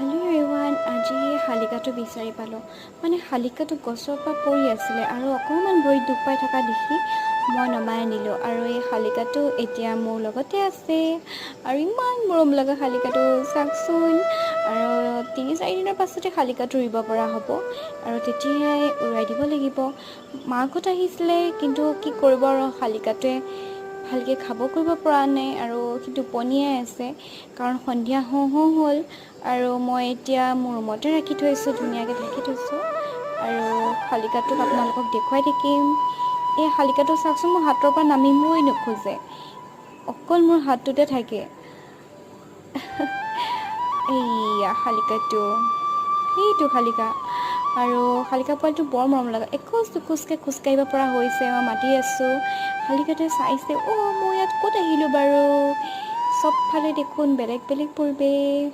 Hello' everyone, আজি শালিকাটো বিচাৰি পালোঁ। মানে শালিকাটো গছৰ পৰা পৰি আছিলে আৰু অকণমান ভৰিত দুখ পাই থকা দেখি মই নমাই আনিলোঁ। আৰু এই শালিকাটো এতিয়া মোৰ লগতে আছে আৰু ইমান মৰম লগা শালিকাটো, চাওকচোন। আৰু 3-4 দিনৰ পাছতে শালিকাটো ৰুব পৰা হ'ব আৰু তেতিয়াই উৰাই দিব লাগিব। মাকহঁত আহিছিলে, কিন্তু কি কৰিব আৰু, শালিকাটোৱে ভালকৈ খাব কৰিব পৰা নাই আৰু সি টোপনিয়াই আছে, কাৰণ সন্ধিয়া হওঁ হওঁ হ'ল। আৰু মই এতিয়া মোৰ ৰুমতে ৰাখি থৈছোঁ, ধুনীয়াকৈ ঢাকি থৈছোঁ আৰু শালিকাটোক আপোনালোকক দেখুৱাই থাকিম। এই শালিকাটো চাওকচোন, মোৰ হাতৰ পৰা নামিবই নোখোজে, অকল মোৰ হাতটোতে থাকে। এইয়া শালিকাটো, সেইটো শালিকা। আৰু শালিকা পোৱালিটো বৰ মৰম লগা, এখোজ দুখোজকৈ খোজকাঢ়িব পৰা হৈছে। মই মাতি আছোঁ, শালিকাটোৱে চাইছে, অ' মই ইয়াত ক'ত আহিলোঁ বাৰু? চবফালে দেখোন বেলেগ বেলেগ পৰিৱেশ।